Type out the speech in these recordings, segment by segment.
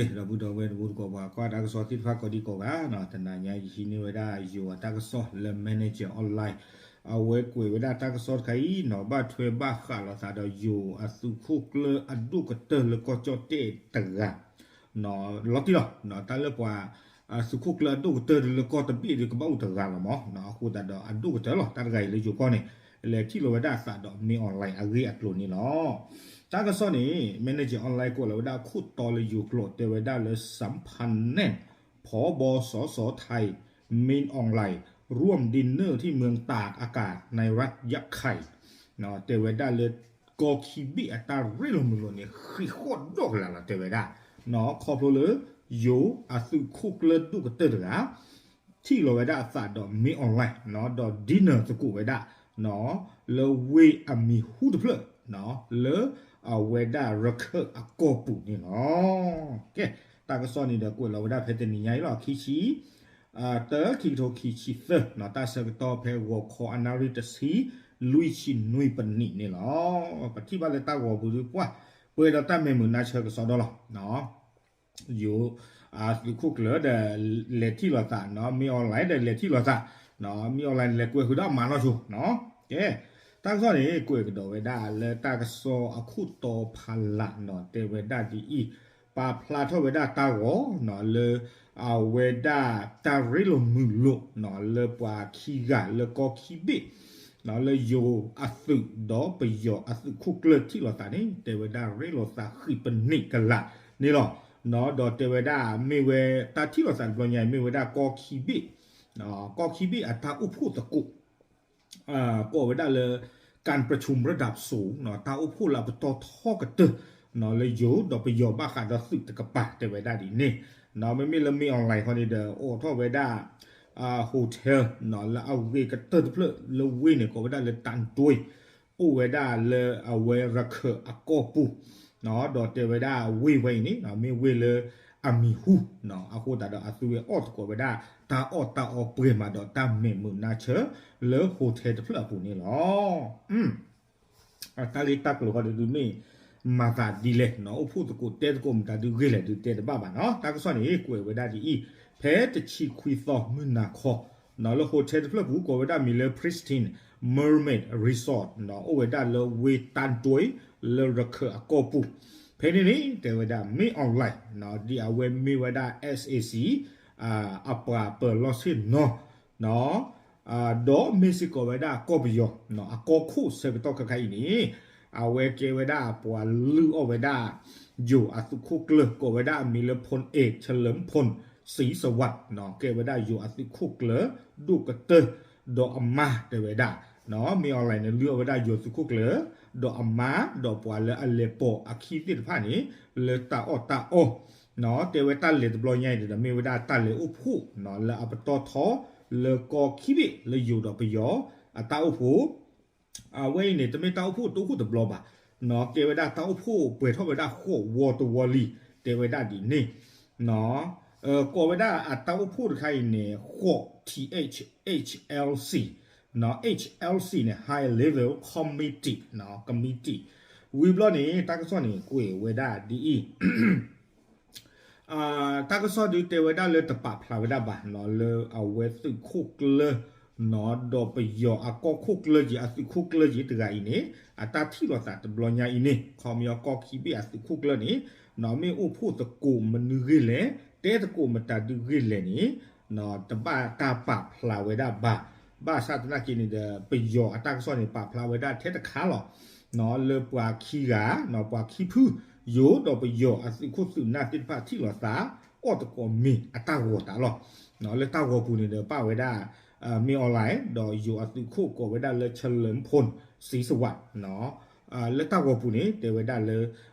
ဒီပုၢ်ဒီဝဲၢ်တံၤသကိး ပှၤကွၢ်တၢ်ကစီၣ်သ့ၣ်တဖၣ်ကိးဒံကိးဂၤနီၤ, တနၤညါယဟံးန့ၢ်ဝဲဒၣ်ယိၤအတၢ်ကစီၣ်လၢ Manager Online အဝဲကွဲးဝဲဒၣ်တၢ်ကစီၣ်တခါအံၤနီၤ, ဘၣ်ထွဲဘၣ်ဃးလိာ်သးဒီးယိၤအသုးခိၣ်ကျၢၢ်အဒိၣ်ကတၢၢ်လၢကီၢ်ကၠီၣ်တဲၣ်တဂၤ လီၤတံၢ်လီၤ, တၢ်လၢပှၤ သုးခိၣ်ကျၢၢ်အဒိၣ်ကတၢၢ်လၢကီၢ်တဘ့ၣ်ဒီးကဘၣ်အိၣ်တဂၤလီၤမး, အဃိသတးဒီးအဒိၣ်ကတၢၢ်လီၤ, တၢ်တဂၤအံၤလၢယိၤကီၢ်န့ၣ် လဲၤထံၣ်လိာ်ဝဲဒၣ်အသးဒီး မင်းအောင်လှိုင် အဂ့ၢ်အကျိၤန့ၣ်လီၤ. တၢ်ကစီၣ်န့ၣ် Manager Online ကွဲးလီၤဝဲဒၣ်ခိၣ်တီလၢယိၤကျိာ် တဲဝဲဒၣ်လၢ สำคัญแน่น ผบ.สส ไทย มินอองหลาย ร่วมดินเนอร์ที่เมืองตากอากาศในรัฐยะไข่ တဲဝဲဒၣ်လၢ ကီၢ်ခံဘ့ၣ်အတၢ်ရ့လိာ်မုာ်လိာ်န့ၣ် ဃံးဃီၣ်ဒီၣ်ကလာ်လီၤ တဲဝဲဒၣ်, ခီဖျိလၢ ယိၤအသုးခိၣ်ကျၢၢ်ဒိၣ်ကတၢၢ်တဂၤ ထံၣ်လီၤဝဲဒၣ်အသးဒီး မင်းအောင်လှိုင် ဒီး dinner သကိးဝဲဒၣ် လၢဝ့ၢ်အမံၤဟူတဖျၢၣ် လၢအဝဲဒၣ်ရခၢၣ်အကီၢ်ပူၤန့ၣ်လီၤ. ကဲ, တၢ်ကစီၣ်န့ၣ်ဒီးကွဲးလီၤဝဲဒၣ်ဖဲတနံၤညါအံၤလီၤ, ခံဆံ တၢ ခံကထိခံဆံသၢ, တၢ်ဆၢကတီၢ်ဖဲဂီၤခီအနၣ်ရံၣ်တဆံ လွံၢ်ဆံနွံပနံးန့ၣ်လီၤ. ပထံၣ်ဘၣ်လၢတၢ်ဂီၤပူၤဒုးပှၢ် ပှဲၤဒီးတၢ်မဲာ်မုာ်နါဆၢကစီဒီလီၤ. ယိၤအသုးခိၣ်ကျၢၢ်ဒီးလဲၤထံၣ်လိာ်သး, မင်းအောင်လှိုင် ဒီးလဲၤထံၣ်လိာ်သး, မင်းအောင်လှိုင် လဲၤကွဲးဃုာ်ဒီးအမါနီၢ်ဆိနီၤ. ကဲ, တၢ်ကစီၣ်န့ၣ် ကွဲးကဒီးဝဲဒၣ်လၢတၢ်ကစီၣ်အခိၣ်တီဖးလးနီၤ, တဲဝဲဒၣ်ဒ်အံၤ, ပာ်ဖျါထီၣ်ဝဲဒၣ်တၢ်ဂီၤနီၤ လၢအဝဲဒၣ်တၢ်ရ့လိာ်မုာ်လိာ်နီၤ လၢပှၤခံဂၤလၢကီၢ်ခံဘ့ၣ် လၢယိၤအသုးဒီးပယီၤအသုးခိၣ်ကျၢၢ်ထံၣ်လိာ်သးန့ၣ် တဲဝဲဒၣ်ရ့လိာ်သးဃံးပနံးကလာ်န့ၣ်လီၤ. ဒီးတဲဝဲဒၣ်မ့ၢ်ဝဲတၢ်ထံၣ်လိာ်သးတဘျီညါအံၤ မ့ၢ်ဝဲဒၣ်ကီၢ်ခံဘ့ၣ်, ကီၢ်ခံဘ့ၣ်အတၢ်အိၣ်ဖှိၣ်သကိး ကိးဝဲဒၣ်လၢ การประชุมระดับสูง တၢ်အိၣ်ဖှိၣ်လၢအပတီၢ်ထီကတၢၢ် လၢယိၤဒီးပယီၤဘၣ်ဃးဒီးသုးတကပၤ တဲဝဲဒၣ်ဒ်န့ၣ်, မ့မ့ၢ်လၢ မင်းအောင်လှိုင် ခီန့ၣ်ဒီး အိးထီၣ်ဝဲဒၣ် hotel လၢအဂ့ၤကတၢၢ်တဖျၢၣ်လၢဝ့ၢ်န့ၣ် ကိးဝဲဒၣ်လၢ တၢ်တွဲ အိၣ်ဝဲဒၣ်လၢအဝဲရခၢၣ်အကီၢ်ပူၤ, ဒီးတဲဝဲဒၣ်ဝ့ၢ်ဝဲအံၤန့ၣ် မ့ၢ်ဝ့ၢ်လၢအမံၤဟူ, အဃိသတးဒီးအသုဝဲအီၣ်သကိးဝဲဒၣ် တၢ်အီၣ်တၢ်အီပှဲၤမးဒီးတၢ်မဲာ်မုာ်နါဆၢ လၢ hotel တဖျၢၣ်အပူၤန့ၣ်လီၤ. တၢ်ဂ့ၢ်တၢ်ကျိၤဃီဒုးမ့ၢ်မၤသးဒ်လဲၣ်, အိၣ်ဖှိၣ်သကိးတဲသကိးမတၤဒုးဂ့ၤလဲၣ်ဒုးတဲတဘၣ်ဘၣ်နီၤ. တၢ်ကစီၣ်န့ၣ် ကွဲးဝဲဒၣ်ဒ်အံၤ, ဖဲတဆံခွံသီမုၢ်နၤခီ လၢ hotel တဖျၢၣ်ပူၤ ကိးဝဲဒၣ်မံၤလၢ Pristine Mermaid Resort အိၣ်ဝဲဒၣ်လၢဝ့ၢ်တၢ်တွဲ လၢရခၢၣ်အကီၢ်ပူၤ, ဖဲန့ၣ်န့ၣ် တဲဝဲဒၣ် မင်းအောင်လှိုင် ဒ်အဝဲမ့ၢ်ဝဲဒၣ် SAC အပှၤပၢၤလီၢ်ဆ့ၣ်နီၤ ဒီးမ့ၢ်စ့ၢ်ကီးဝဲဒၣ်ကီၢ်ပယီၤ အကီၢ်ခိၣ်ဆၢကတီၢ်ခဲခါအံၤန့ၣ် အဝဲကဲဝဲဒၣ်ပှၤလုၢ်အီၣ်ဝဲဒၣ် ယိၤအသုးခိၣ်ကျၢၢ် ကိးဝဲဒၣ်အမံၤလၢ พลเอกเฉลิมพลศรีสวัสดิ์ ကဲဝဲဒၣ်ယိၤအသုးခိၣ်ကျၢၢ် ဒိၣ်ကတၢၢ် ဒီးအမါတဲဝဲဒၣ် မင်းအောင်လှိုင် န့ၣ် လုၢ်အီၣ်ဝဲဒၣ်ယိၤသုးခိၣ်ကျၢၢ် ဒီးအမါ ဒီးပှၤလၢအလဲၤပိာ်အခံသ့ၣ်တဖၣ်န့ၣ် လၢတၢ်အီၣ်တၢ်အီ တဲဝဲတၢ်လဲၤတဘျီညါအံၤဒီး မ့ၢ်ဝဲဒၣ်တၢ်လဲၤအိၣ်ဖှိၣ် လၢအပတီၢ်ထီ လၢကီၢ်ခံဘ့ၣ် လၢယိၤဒီးပယီၤ အတၢ်အိၣ်ဖှိၣ် အဝဲအံၤန့ၣ် တမ့ၢ်တၢ်အိၣ်ဖှိၣ်တအိၣ်ဖှိၣ်တဘျီဘၣ်, ကဲဝဲဒၣ်တၢ်အိၣ်ဖှိၣ်ပှဲၤထီၣ်ဝဲဒၣ်ဃိးဝီတဝီလံ တဲဝဲဒၣ်ဒ်န့ၣ်, ကိးဝဲဒၣ်အတၢ်အိၣ်ဖှိၣ်တခါအံၤန့ၣ် ဃိး THHLC, HLC န့ၣ် High Level Committee, Committee, ဝံၤဘျီန့ၣ် တၢ်ကစီၣ်န့ၣ် ကွဲးဝဲဒၣ်ဒ်အံၤ တၢ်ကစီၣ်ဒုးတဲဝဲဒၣ်လၢတပာ်ဖျါဝဲဒၣ်ဘၣ်နီၤ လၢအဝဲသုးခိၣ်ကျၢၢ်နီၤ ဒီးပယီၤအကီၢ်ခိၣ်ကျၢၢ်က့ၤ အသုးခိၣ်ကျၢၢ်က့ၤတဂၤအံၤန့ၣ် အတၢ်ထံၣ်လိာ်သးတဘျီညါအံၤန့ၣ် ခီပညီကီၢ်ခံဘ့ၣ်အသုးခိၣ်ကျၢၢ်န့ၣ် မ့ၢ်အိၣ်ဖှိၣ်သကိးမနုၤဂ့ၢ်လဲၣ် တဲသကိးမတၤဒုဂ့ၢ်လဲၣ်န့ၣ် တဘၣ်တၢ်ပာ်ဖျါဝဲဒၣ်ဘၣ်. ဘၣ်ဆၣ်သနာ်က့န့ၣ်ဒီး ပယီၤအတၢ်ကစီၣ်န့ၣ် ပာ်ဖျါဝဲဒၣ်ထဲတခါလီၤ လၢပှၤခံဂၤ ပှၤခံဖု ယိၤဒီးပယီၤအသုးခိၣ်သုးနၢ်သ့ၣ်တဖၣ်ထံၣ်လိာ်သး အီၣ်သကိးမ့ၤအတၢ်ဂီၤတၢ်လီၤ. လၢတၢ်ဂီၤပူၤန့ၣ်ဒီး ပာ်ဝဲဒၣ် မင်းအောင်လှိုင် ဒီးယိၤအသုးခိၣ်ကိးဝဲဒၣ်လၢ เฉลิมพลศรีสวัสดิ์ လၢတၢ်ဂီၤပူၤန့ၣ် တဲဝဲဒၣ်လၢ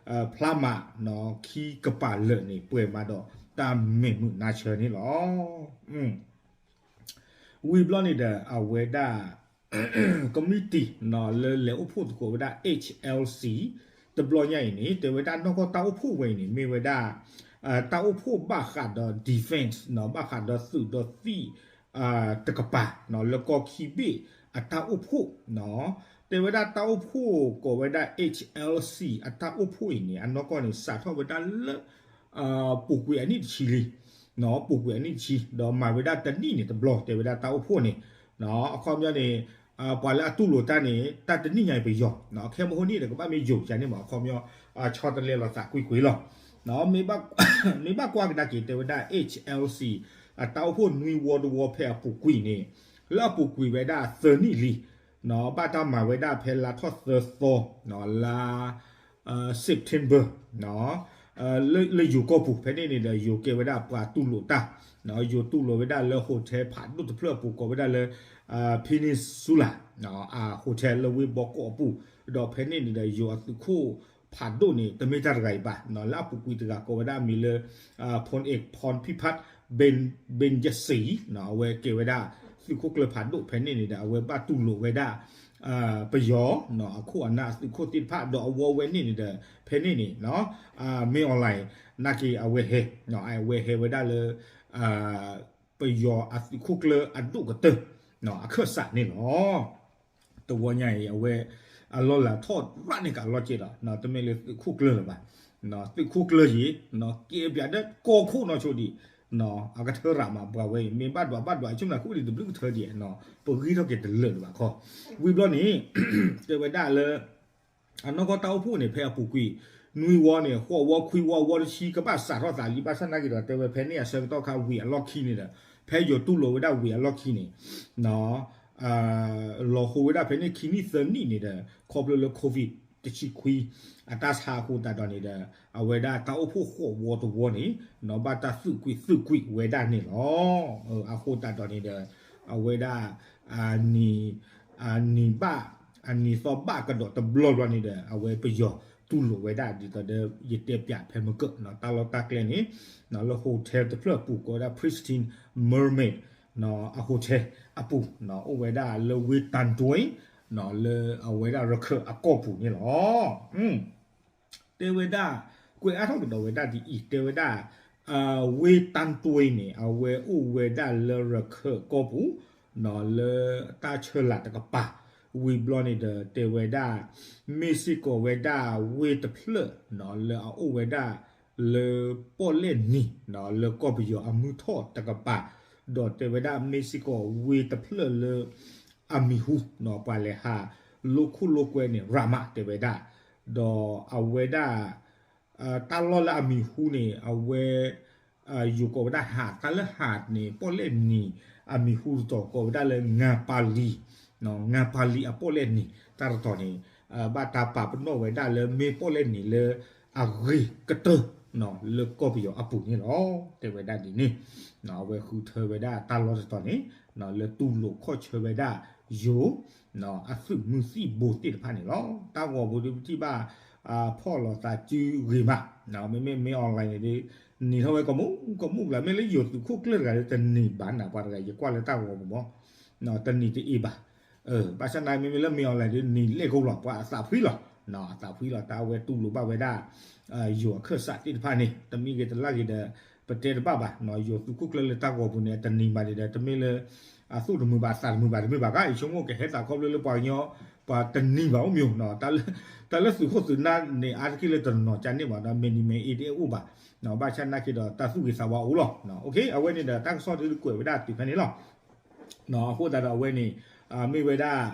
ဖျါမး ခံကပၤလၢာ်န့ၣ် ပှဲၤမးဒီးတၢ်မဲာ်မုာ်နါဆၢန့ၣ်လီၤ. ဝံၤဘျီန့ၣ်ဒီး အဝဲဒၣ် committee လၢလဲၤအိၣ်ဖှိၣ်သကိးဝဲဒၣ် HLC တဘျီညါအံၤန့ၣ် တဲဝဲဒၣ်နီၢ်ကီၢ်တၢ်အိၣ်ဖှိၣ်ဝဲအံၤန့ၣ် မ့ၢ်ဝဲဒၣ် တၢ်အိၣ်ဖှိၣ်ဘၣ်ဃးဒီး defense ဘၣ်ဃးဒီးသုးဒီးသံၣ် တကပၤ လၢကီၢ်ခံဘ့ၣ်အတၢ်အိၣ်ဖှိၣ် တဲဝဲဒၣ်တၢ်အိၣ်ဖှိၣ်ကိးဝဲဒၣ် HLC အတၢ်အိၣ်ဖှိၣ်အံၤန့ၣ် အနီၢ်ကီၢ်န့ၣ် စးထီၣ်ဝဲဒၣ်လၢ ပူၤကွံာ်အနံၣ်တဆံလံ, ပူၤကွံာ်အနံၣ်တဆံ ဒီးမၤဝဲဒၣ်တနံၣ်န့ၣ်တဘျီ တဲဝဲဒၣ်တၢ်အိၣ်ဖှိၣ်န့ၣ်, အခီပညီန့ၣ် ပှၤလၢအတူၢ်လိာ်တၢ်န့ၣ် တၢ်တနံၣ်ညါအံၤပယီၤ ခဲမုၢ်ဟိန့ၣ်ဒီးကဘၣ်မ့ၢ်ယိာ်ကန့ၣ်မး အခီပညီ ဆီတလဲလီၤသးကွ့ၢ်ကွ့ၢ်လီၤ. မ့ၢ်ဘၣ်ကွၢ်ကဒါက့ၤ တဲဝဲဒၣ် H L C အတၢ်အိၣ်ဖှိၣ်နွံဝီတဝီဖဲအပူၤကွံာ်န့ၣ် လၢအပူၤကွံာ်ဝဲဒၣ်သၢနံၣ်လံ, ဘၣ်တၢ်မၤဝဲဒၣ်ဖဲလါထီၣ်သၢသီ လါ September လၢယိၤကီၢ်ပူၤ ဖဲန့ၣ်န့ၣ်ဒီး ယိၤကဲဝဲဒၣ်ပှၤတူၢ်လိာ်တၢ်, ယိၤတူၢ်လိာ်ဝဲဒၣ်လၢ hotel ဖးဒိၣ်တဖျၢၣ်အပူၤ ကိးဝဲဒၣ်လၢ Peninsula အ hotel လၢဝ့ၢ်ဘီကီၢ်အပူၤ, ဒီးဖဲန့ၣ်န့ၣ်ဒီး ယိၤအသုးခိၣ်ဖးဒိၣ်န့ၣ် တမ့ၢ်တၢ်တဂၤအံၤဘၣ်, လၢအပူၤကွံာ်တဂၤကိးဝဲဒၣ်အမံၤလၢ ဖူၣ်အ့း ဖူၣ်ဖံဖး ဘ့ၣ်ယစံ, အဝဲကဲဝဲဒၣ်သုးခိၣ်ကျၢၢ်ဖးဒိၣ် ဖဲန့ၣ်န့ၣ်ဒီး အဝဲဘၣ်တူၢ်လိာ်ဝဲဒၣ် ပယီၤ အခိၣ်အနၢ်အသုးခိၣ်သ့ၣ်တဖၣ် ဒီးအဝဲန့ၣ်န့ၣ်ဒီး ဖဲန့ၣ်န့ၣ် မ့ၢ် online နာ်က့အဝဲဟဲ အဝဲဟဲဝဲဒၣ်လၢ ပယီၤအသုးခိၣ်ကျၢၢ်အဒိၣ်ကတၢၢ် အခၢၣ်စးန့ၣ်လီၤ. တဝီညါအံၤ အဝဲ အလီၢ်လၤထီၣ်ရၣ်န့ၣ်ကအလီၢ်ကဲဒီး တမ့ၢ်လၢသုးခိၣ်ကျၢၢ်လၢၤဘၣ်, သုးခိၣ်ကျၢၢ်ယံၤ ကဲပၠးဒီးကီၢ်ခိၣ်နီၢ်ဆိဒံး အကထၢရၤမးပှၤဝဲအံၤ မ့ၢ်ဘၣ်ဒွးဘၣ်ဒွး ဆိကမိၣ်နၢ်ခိၣ်ဒံးတဘျုးကထၢဒံး ပဂံၢ်ထီၣ်က့ၤတလၢာ်လၢၤဘၣ်ခီ, ဝံၤဘျီန့ၣ် တဲဝဲဒၣ်လၢ အနီၢ်ကီၢ်တၢ်အိၣ်ဖှိၣ်န့ၣ် ဖဲအပူၤကွံာ် နွံဝီန့ၣ် ဃိးဝီခွံဝီ ဝီတဆံ ကဘၣ်စးထီၣ်သးလံ ဘၣ်ဆၣ်နာ်က့ဒီး တဲဝဲဖဲန့ၣ်အဆၢကတီၢ်ခါဝံၤအလီၢ်ခံန့ၣ်ဒီး ဖဲယိၤတူၢ်လိာ်ဝဲဒၣ်ဝံၤအလီၢ်ခံန့ၣ် လီၤဟိဝဲဒၣ်ဖဲန့ၣ်ခံနံၣ်သၢနံၣ်န့ၣ်ဒီး ခီဖျိလၢ COVID တဆံခွံ အတၢ်ဆါအဃိသတးဒီးန့ၣ်ဒီး အဝဲဒၣ်တၢ်အိၣ်ဖှိၣ်ဃိးဝီတဝီန့ၣ် ဘၣ်တၢ်သုးကွံာ်သုးကွံာ်ဝဲဒၣ်န့ၣ်လီၤ. အဃိသတးဒီးန့ၣ်ဒီး အဝဲဒၣ် နံၤ အနံၤဘၣ် အနံၤသီဘၣ်ကဒီးတဘျီဘျီန့ၣ်ဒီး အဝဲပယီၤတူၢ်လိာ်ဝဲဒၣ်ဒ်သိးဒီး ယတဲပၠးဖဲမကၢၢ် တၢ်လီၢ်တၢ်ကျဲန့ၣ် လၢ hotel တဖျၢၣ်အပူၤကိးဝဲဒၣ် Pristine Mermaid အ hotel အပူၤ အိၣ်ဝဲဒၣ်လၢဝ့ၢ်တၢ်တွ့ လၢအဝဲဒၣ်ရခၢၣ်အကီၢ်ပူၤန့ၣ်လီၤ. တဲဝဲဒၣ် ကွဲးအါထီၣ်ကဒီးဝဲဒၣ်ဒ်အံၤ တဲဝဲဒၣ် ဝ့ၢ်တၢ်တွ့န့ၣ် အဝဲအိၣ်ဝဲဒၣ်လၢရခၢၣ်ကီၢ်ပူၤ လၢတၢ်ဆၢလာ်တကပၤ ဝံၤဘျီန့ၣ်ဒီး တဲဝဲဒၣ် မ့ၢ်စ့ၢ်ကီးဝဲဒၣ်ဝ့ၢ်တဖျၢၣ် လၢအအိၣ်ဝဲဒၣ်လၢပီၣ်လဲၣ်နံၤ လၢကီၢ်ပယီၤအမုၢ်ထီၣ်တကပၤ ဒီးတဲဝဲဒၣ်မ့ၢ်စ့ၢ်ကီးဝ့ၢ်တဖျၢၣ်လၢ အမံၤဟူ ပှၤလဲၤဟးလိာ်ခိၣ်လိာ်ကွဲန့ၣ် ရၤမး တဲဝဲဒၣ်, ဒီးအဝဲဒၣ် တၢ်လီၢ်လၢအမံၤဟူန့ၣ် အဝဲ ယိၤကိးဝဲဒၣ်ဟး တၢ်လၢဟးန့ၣ် ပီၣ်လဲၣ်နံၤ အမံၤဟူတတီၤကိးဝဲဒၣ်လၢ ငါပၤလံၤ ငါပၤလံၤအပီၣ်လဲၣ်နံၤ တၢ်တတီၤန့ၣ် ဘၣ်တၢ်ပာ်ပနီၣ်ဝဲဒၣ်လၢမ့ၢ်ပီၣ်လဲၣ်နံၤလၢအဂ့ၤကတၢၢ် လၢကီၢ်ပယီၤအပူၤန့ၣ်လီၤ. တဲဝဲဒၣ်ဒ်န့ၣ် အဝဲဃုထၢဝဲဒၣ်တၢ်လီၢ်တတီၤန့ၣ် လၢတူၢ်လိာ်ခီၣ်ဆၢဝဲဒၣ်ယိၤ အသုးမုၢ်သံၣ်ဘိသ့ၣ်တဖၣ်န့ၣ်လီၤ. တၢ်ဂီၤပူၤဒ်ပထံၣ်ဘၣ် ဖီၣ်လိာ်သးစုဂ့ၤမး, မ့မ့ၢ် မ့ၢ် online န့ၣ်ဒ် နံၤထီၣ်ဝဲကမူၣ်ကမူၣ်ကျါ မ့ၢ်လၢယိၤသုးခိၣ်ကျၢၢ်တဂၤဒီး တနံၤဘၣ်နၤပှၤတဂၤ ယကွၢ်လၢတၢ်ဂီၤပူၤမး တနံၤတအ့ၣ်ဘၣ်. ဘၣ်ဆၣ်နာ်က့ မ့မ့ၢ်လၢ မ့ၢ် online ဒ် နံၤလဲၣ်ကအိၣ်လီၤ ပှၤအသးဖှံလီၤ, အသးဖှံလီၤ တၢ်အဝဲတူၢ်လိာ်ဘၣ်ဝဲဒၣ် ယိၤအခၢၣ်စးသ့ၣ်တဖၣ်န့ၣ် တမံၤဂ့ၤတလၢ်ဂ့ၤဒီး ပတဲတဘၣ်ဘၣ်, ယိၤသုးခိၣ်ကျၢၢ်လၢတၢ်ဂီၤပူၤန့ၣ် တနံၤဘၣ်န့ၣ်ဒီး တမ့ၢ်လၢ အသူၣ်တမုာ်ဘၣ် အသးတမုာ်ဘၣ် တမ့ၢ်ဘၣ်ကါ ယဆိကမိၣ်ကဟဲသးခီဖျိလၢပှၤကညီ ပှၤတနံၤဘၣ်အိၣ်မ့ၢ် တၢ်လၢသုးခိၣ်သုးနၢ်န့ၣ် အါတက့ၢ်လၢတနီၤကန့ၢ်ဘၣ်ဒီး မ့ၢ်နံၤမ့ၢ်အ့ၣ်တအဲၣ်အိၣ်ဘၣ်, ဘၣ်ဆၣ်နာ်က့ဒီး တၢ်သူၣ်ဂ့ၤသးဝါအိၣ်လီၤ. အဝဲန့ၣ်ဒီး တၢ်ကစီၣ်ဒ်ကွဲးဝဲဒၣ်တုၤဖဲန့ၣ်လီၤ. အဃိသတးဒီးအဝဲန့ၣ် မ့ၢ်ဝဲဒၣ်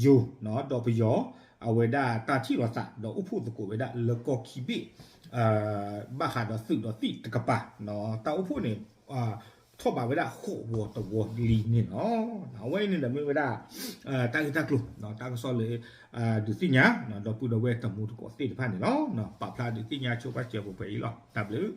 ယိၤ ဒီးပယီၤ အဝဲဒၣ်တၢ်ထံၣ်လိာ်သး ဒီးအိၣ်ဖှိၣ်သကိးဝဲဒၣ်လၢကီၢ်ခံဘ့ၣ် ဘၣ်ဃးဒီးသုးဒီးသံၣ်တကပၤ တၢ်အိၣ်ဖှိၣ်န့ၣ် ထီၣ်ဘးဝဲဒၣ်ဃိးဝီတဝီလံန့ၣ်လီၤ. အဝဲန့ၣ်ဒီးမ့ၢ်ဝဲဒၣ် တၢ်ဂ့ၢ်တၢ်ကျိၤ တၢ်ကစီၣ်လၢ ဒုးသ့ၣ်ညါ ဒီပုၢ်ဒီဝဲၢ်တမူတကိးသ့ၣ်တဖၣ်န့ၣ်လီၤ. ပာ်ဖျါဒုးသ့ၣ်ညါဆိပာ်စၢၤပှဲၤပှဲၤအံၤလီၤ. တၢ်ဘျုး